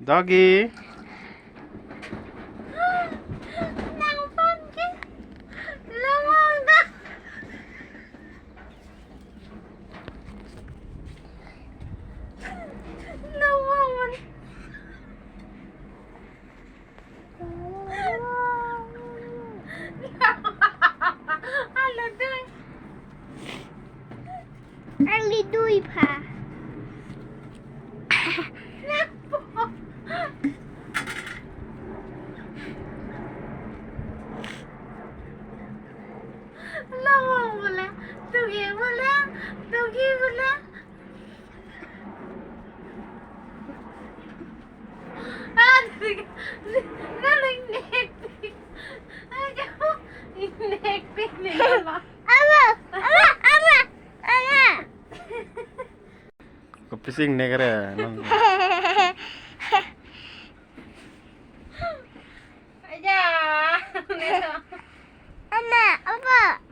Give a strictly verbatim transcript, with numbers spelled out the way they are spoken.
Doggy. Ang liduy pa. Lawang bola, tugi bola, tugi bola. Ah, tugi. Naling nek. Ayo, nek ni bola. Ama, ama, ama, ama. Kopising nek re, nang. Aja. Ama, apa?